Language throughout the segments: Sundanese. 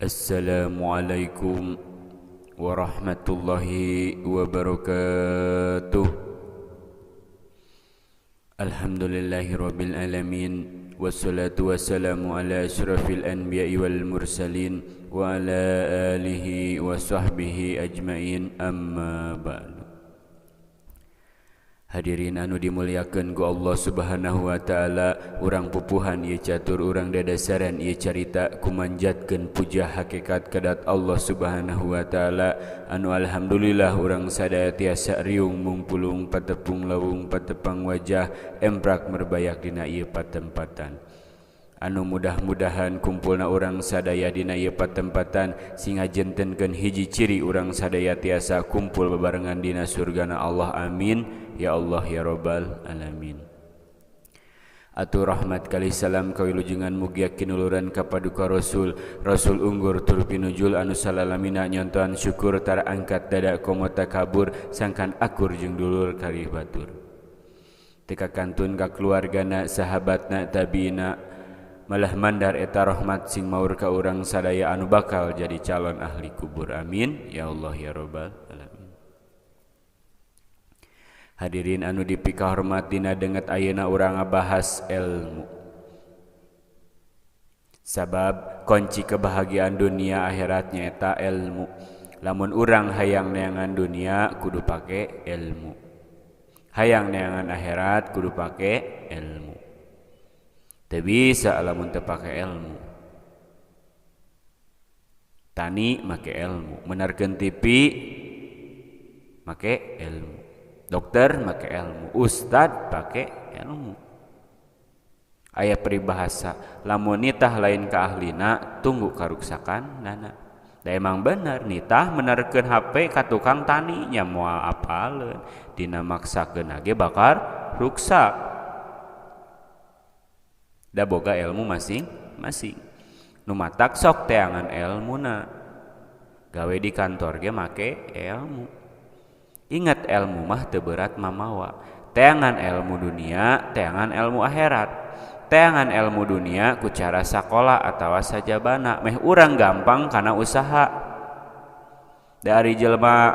Assalamualaikum warahmatullahi wabarakatuh. Alhamdulillahirabbil alamin, wassalatu wassalamu ala asyrafil anbiya'i wal mursalin wa ala alihi wa sahbihi ajmain, amma ba'du. Hadirin anu dimuliakeun ku Allah Subhanahu wa taala, urang pupuhan ieu catur, urang dadasaran ieu carita kumanjatkeun puja hakikat kadat Allah Subhanahu wa taala anu alhamdulillah urang sadaya tiasa riung mungpulung patepung lawung patepang wajah emprak merbayak dina ieu patempatan. Anu mudah-mudahan kumpulna urang sadaya dina ieu patempatan sing ngajentenkeun hiji ciri urang sadaya tiasa kumpul bebarengan dina surgana Allah, amin ya Allah ya rabbal alamin. Atuh rahmat kali salam kawilujengan mugia kinuluran ka paduka Rasul, Rasul unggur tur pinujul anu salalamina nyontohan syukur tara angkat dada komo takabur sangkan akur jeung dulur karih batur. Teka kantun ka keluargana, sahabatna, tabiina, malah mandar eta rahmat sing maur ka urang sadaya anu bakal jadi calon ahli kubur, amin ya Allah ya rabbal alamin. Hadirin anu dipikahormat dina denget ayeuna urang ngabahas ilmu. Sabab kunci kebahagiaan dunia akhiratnya eta ilmu. Lamun urang hayang neangan dunia kudu pake ilmu, hayang neangan akhirat kudu pake ilmu. Teu bisa lamun teu pake ilmu. Tani make ilmu, menarkeun TV make ilmu, dokter make ilmu, ustad pake ilmu. Aya peribahasa, lamun nitah lain ka ahlina tunggu karuksakan nana. Da emang bener nitah menarkeun HP ka tukang tani nya moal apaleun, dina maksakeun ge bakar ruksak. Da boga ilmu masing-masing. Nu matak sok teangan ilmuna. Gawe di kantor ge make ilmu. Ingat ilmu mah teu berat mamawa. Teangan ilmu dunia, teangan ilmu akhirat. Teangan ilmu dunia ku cara sakola atawa sajabana meh urang gampang kana usaha. Dari jelema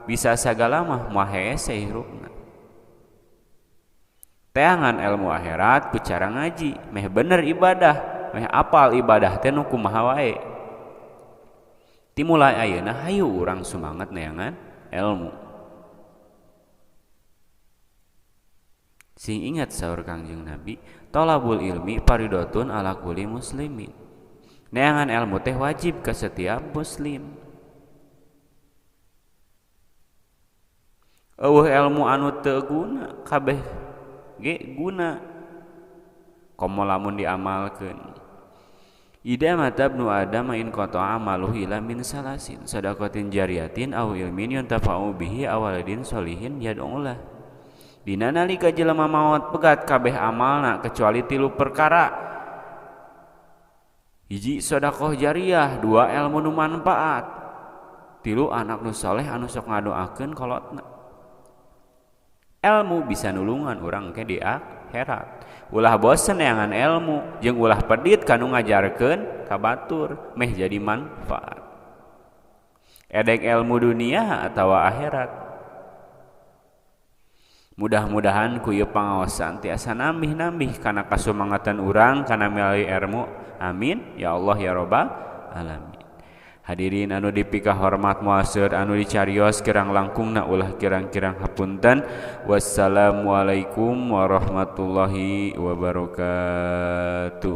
bisa sagala mah moal hese hirupna. Teangan ilmu akhirat ku cara ngaji, meh bener ibadah, meh apal ibadah teh nu kumaha wae. Timulai ayeuna hayu urang sumangat neangan ilmu. Sing ingat saur Kangjeng Nabi, tolabul ilmi faridotun ala kulli muslimin. Neangan ilmu teh wajib ka setiap muslim. Eueuh ilmu anu teu guna kabeh ge guna komo lamun diamalkeun. Ida mata ibnu adam in qata'a amaluhu ila min salasin sadaqatin jariyatin aw ilmin yuntafa'u bihi aw waladin solihin yad'ulah. Dina nalika jelema maot pegat kabeh amalna kecuali tilu perkara. Hiji sedekah jariah, dua ilmu nu manfaat, tilu anak nu saleh anu sok ngadoakeun kolotna. Ilmu bisa nulungan urang ke di akhirat. Ulah bosen neangan ilmu jeung ulah pedit kanu ngajarkeun ka batur meh jadi manfaat. Edek ilmu dunia atawa akhirat. Mudah-mudahan ku ieu pangaosan tiasa nambih-nambih kana kasumangatan urang kana melalui ilmu. Amin ya Allah ya rabbal alamin. Hadirin anu dipikahormat muaseur anu dicarios kirang langkungna ulah kirang-kirang hapunten. Wassalamualaikum warahmatullahi wabarakatuh.